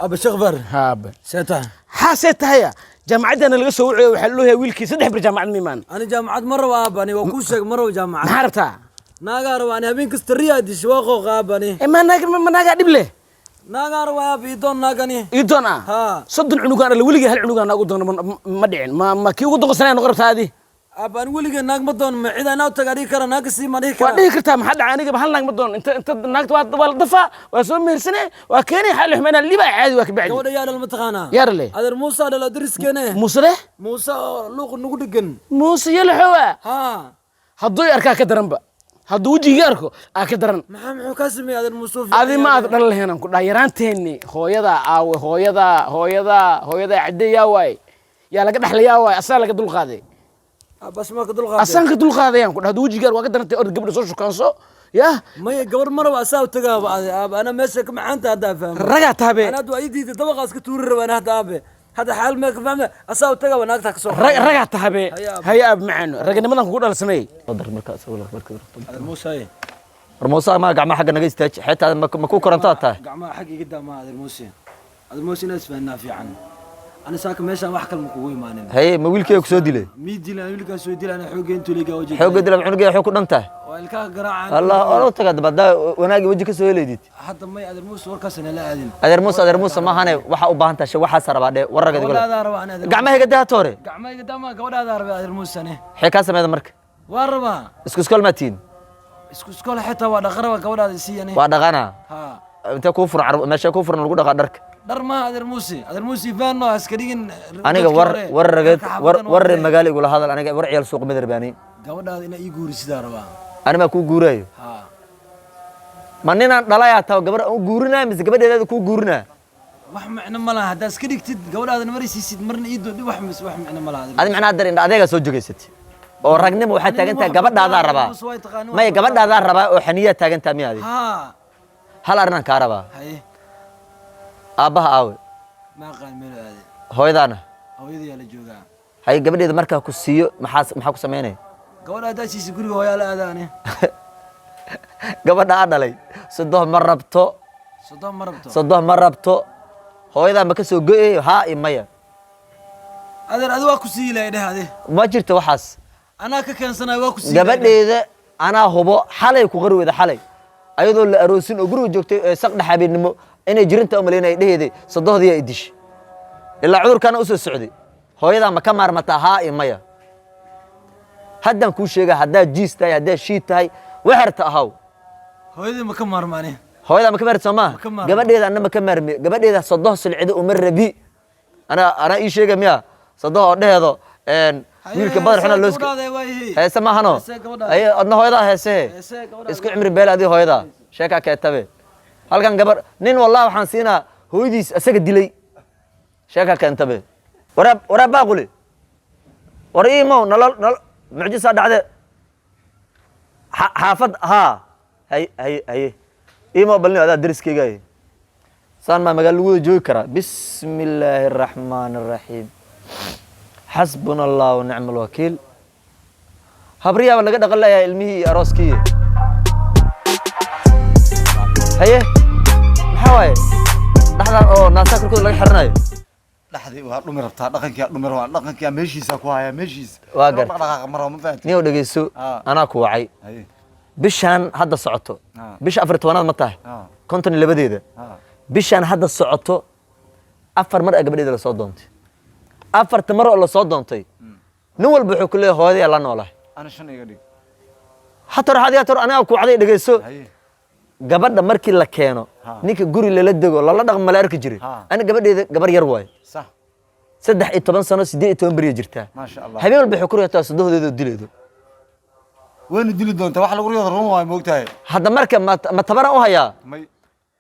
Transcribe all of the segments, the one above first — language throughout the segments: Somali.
Aba Shakfar. Haabe. Seeta. Xaasee tahaya, jaamacaddaana laga soo wacayo, waxaa loo yahay wiilkii 3 bir jaamacad ma imaan. Ani jaamacad ma rabo, aaba. Ani waa kuu sheeg, ma rabo jaamacad. Maxaa rabtaa? Naagaa raba ani. Habeen kasta riyaa disho, waa qooqa, aaba, ani. E, ma naag, ma naagaa dhib leh? Naagaa raba, aaba, ii doon naagani. Ii doon ah? Haa. 30 cunugaan alle, weligii hal cunugaan naagu doono ma dhicin. Ma kii ugu doqonsanaya noqon rabtaa adi? Aaba, ani weligee naag ma doon. Ma cid anaa u taga dhihi kara naaga sii ma dhihi Waa kara? dhihi kartaa. Maxaa dhacay? Anigaba hal naag ma doono. Inta naagta waa la dafaa, waa soo mehersane, waa keenay, xaal xumeynaa liba caadi waa ka bacdi. Gabadha yaa dhal, ma taqaanaa? Yaa dhale? Adeer Muusa dhalo, dariskeene. Muuse leh? Muuse oo luuq nagu dhegan. Muuse yalaxowa? Haa. Hadduu i arkaa ka daranba, hadduu wejigiga arko aa ka daran. Muxuu kaa sameeyey adeer Muuse? Adi ma aad dhalan lahayn, aan ku dhaha yaraanteenni. Hooyadaa aawe? Hooyadaa, hooyadaa, hooyadaa cadde yaa waay? Yaa laga dhexlayaa waay? Asaa laga dulqaaday. Bas ma ka dulqaaday? Asaan ka dulqaadayaan ku dhaha. Hadduu wejiga arko waa ka darantay. Ord, gabadha soo shukaanso yah. Maya, gabar ma rabo, asaa u tagaaba ade, aaba. Ana meesha ka macaanta haddaa fahmo. Ragaa tabe. Ana hadda waa ii diiday, dabaqaas ka tuuri rabaa ana hadda, aabe. Hadda xaal mee ka fahmta, asaa u tagaaba, naagta ka soo. Ragaa tahabe. Haya, aabe. Haya, aab macaano, raganimadan kugu dhala sameey. Adeer Muuse. War Muuse, ma gacmaha xagga naga istaaji xeetaada, ma ku korantaa tahay? Gacmaha xagga iga daa. Ma adeer Muuse, adeer Muuse, inaad isfahanaa fiican. Ani saaka meeshaan wax kale ma kugu imaanin. Haye, ma wiilkeyga ku soo dilay? Mii dilan, wiilkaas soo dilay. Ana xoogga intuu liigaa wajiga. Xoogga dila, cunugeega xoog ku dhan tahay. Waa ilkaha garaacaan. Allah olo taga daba haddaa wanaagii weji ka soo helaydid. Hadda may, adeer Muuse, warkaas nala aadin. Adeer Muuse, adeer Muuse maahane, waxaa u baahan tahay waxaasa rabaa dhee warragad igula. Gabadhaadaa rabaa ani, adeer. Gacmaha iga daa toore. Gacmaha iga daa. Ma gabadhaadaa rabaa, adeer Muuse, ani. Xee kaa sameeyda marka? Waa rabaa. Isku iskool maa tihiin? Isku iskool xitaa waa dhaqa rabaa, gabadhaada isii ani. Waa dhaqanaa? Haa. Intee kuu furan meesha kuu furan lagu dhaqaa dharka? Dhar maaha, adeer Muuse. Adeer Muuse, ifaano ha iska dhigin. Aniga dadkii war hore, war rageed reerka war xaafadan war waa magaalo igula hadal. Aniga war ciyaal suuq madarbaani. Gabadhaada inaa ii guurisidaa rabaa. Ani maa kuu guuraayo? Haa. Ma ninaan dhalayaa taa gabar aan u guurinaya mise gabadheedaada kuu guurinaya? Wax micno ma laha haddaa iska dhigtid gabadhaadana mari siisid, marna ii doodhi. Wax mis wax micno ma laha, adeer. Adi macnaha dar indha adeegaa soo jogaysatay oo ragnimo waxaa taagan tahay wax gabadhaadaa bartaa, rabaa. Muuse, way taqaani, wax Maya, bartaa. gabadhaadaa rabaa oo xaniyaa taagan tahay miya adi? Haa. Hal arrinaan kaa rabaa. Haye. Aabbaha aawe? Ma aqaan meel aade. Hooyadaana? Hooyadayaa la joogaa. Haye, gabadheeda markaa ku siiyo maxaa ku samaynaya? Gabadha haddaa siisay, guriga hooyaa la aada ani. Gabadha aa dhalay sodoh ma rabto. Soddon ma rabto. Sodoh ma rabto. Hooyadaa ma ka soo go'ayo, haa iyo maya? Adeer, adi waa ku sii lahay dheh adi. Ma jirto waxaas. Anaa ka keensanayo, waa ku sii lahay dheh. Gabadheeda anaa hubo xalay ku qari weyda, xalay ayadoo la aroosin oo guriga joogtay ee saq dhaxabeennimo inay jirinta u malaynaya dheheeday sodohdiyaa i dishay ilaa cudurkaana u soo socday. Hooyadaa ma ka maarmataa, haa iyo maya? Haddaan kuu sheega, haddaad jiis tahay, haddaad shiid tahay, waxerta ahaw. Hooyadii ma ka maarmaani. Hooyadaa ma ka maarmi soo maaha? Ma ka maarmo. Gabadheeda anna ma ka maarmi. Gabadheeda sodoh silcido uma rabi. Anaa ii sheega miya sodoh oo dheheedo wiilka badar xuna loo Gabadhaada waayahay. Heese maahano? Heese gabadhaada. Haye, adna hooyadaa heesehe. Heese gabadhaada. Isku cimri beel adii hooyadaa sheekaa keetabe. Halkan gabar nin wallah waxaan siinaa hooyadiis asaga dilay, sheekaa keentabe. Waraa, waraa baaquli, war iimow, nolol nolol mucjisaa dhacde. Xaafad haa. Hay hay haye, iimow balni adaa deriskeyga saan maa magaalo lagu wada joogi karaa? Bismi illaahi araxmaani araxiim, xasbuna allah wa nicma alwakiil. Habriyaaba laga dhaqan layahay ilmihii iyo arooskii. Haye, maxaa waaye dhaxdan oo naasaa korkooda laga xiranayo? Dhaxdii waa dhumi rabtaa, dhaqankii dhumi rabaa, dhaqankii meeshiisa ku haya meeshiisa. Waa gartay. Dhaqdhaqaaqa ma rabo, ma fahanti? Niyow, dhegeyso. Anaa ku wacay. Haye. Bishaan hadda socoto, bisha 14aad ma tahay? Ah. 52deeda. Bishaan hadda socoto afar mar aa gabadheeda lasoo doontay. Afarta mar oo lasoo doontay, nin walba wuxuu ku leeyahay hooyaday la noolahay. Ana shan iga dhig. Hator hadiyaa tor, anigaa ku wacday, dhegeyso. Haye. Gabadha markii la keeno, ninka guri lala dego, lala dhaqmo la arki jiray. Ani gabadheeda gabar yar waayo. 13 sano 18 beriya jirtaa. Maasha Allah. Habeen walba waxay ku riyataa sodohdeeda oo dileedo. Wayna dili doontaa, wax lagu riyado run waayo, moogtahay. Hadda marka ma tabaran u hayaa? May.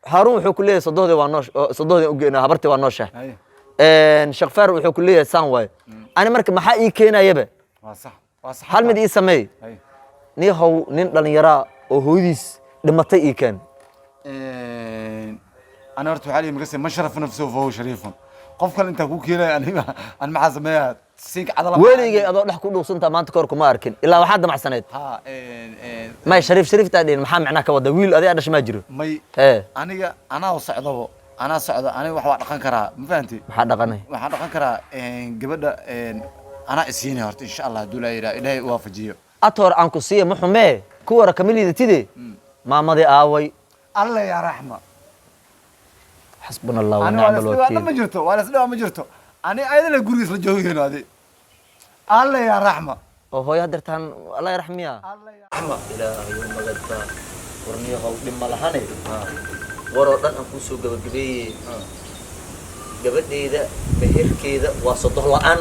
Haaruun wuxuu ku leeyahay sodohdee waa noosh oo sodohdee u geynaa, habartii waa nooshahay. Haye. Shakfaar wuxuu ku leeyahay saan waayo. Ani marka maxaa ii keenayaba? Waa sax, waa sax. Hal mid ii sameey. Haye. Nihow, nin dhallinyaraa oo hooyadiis dhimatay ii keen. Ana horta waxaa lihi makase man sharafa nafsuhu fahuwa shariifun. Qof kale intaa ku keenaya, aniga an maxaa sameeyaa? Siinka cadala. Weligay adoo dhex ku dhuuqsantaa maanta kahor kuma arkin, ilaa waxaa damacsanayd. Ha. May, shariif shariiftaa dhihin, maxaa macnaha ka wada? Wiil adigaa dhashay maa jiro? May. Ee. Aniga anaa socdabo. Anaa socda, aniga wax waa dhaqan karaa, ma fahanti? Maxaa dhaqanay? Waxaan dhaqan karaa gabadha anaa isiinay horta, insha Allah, hadduu laa yidhaha Ilaahay u waafajiyo. Atoor aan ku siiya ma xumee, kuwara kama liidatide. Maamadii aaway? Alla yaa raxma. Xasbuna Allah wa Ani waa nicma lasdhibaa dhan ma alwakiil. jirto, waa lasdhibaa ma jirto. Ani ayadana gurigiis la joogayno adi. Alla yaa raxma. Oo hooyo hadeertaan Allah yarxamiya. Alla yaa raxma. Ilaahayo magada warniyahow, dhib ma lahane. Waroo dhan aan kuusoo gabagabeeyey, gabadheyda meherkeeda waa sodoh la'aan,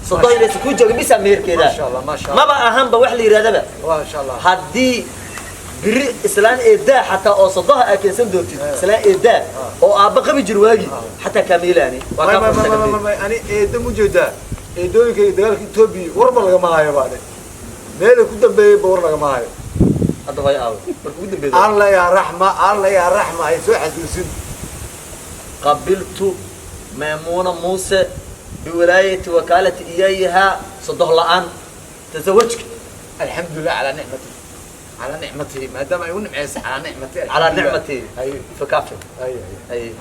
sodoh inaysan kuu joogin bisa meherkeeda. Maasha Allah, maasha Allah. Maba ahanba wax la yidhahdaba. Maasha Allah. Haddii biri islaan eedaa xataa oo sodoha aa keensan doontid, islaan eedaa oo aabba qabi jir waagi xataa kaamiilaani waa May kaa may furta may may gabadheyda. May ani eedo mu jeedaa, eedooyinka iyo dagaalka Etoobiya warba lagama hayo baade, meelay ku dambeeyey ba war lagama hayo. Hadda hooyo aawe marka ugu dambeeyay? Alla yaa raxma, alla yaa raxma, hay soo xasuusin. قبلت ميمونة موسى بولاية وكالة إياها صدق لآن تزوجك. Alxamdulilah calaa nicmati, calaa nicmatihi, maadaama ay u nimceysay, calaa nicmati. على نعمتي. Hay. فكافي. Hay. أي.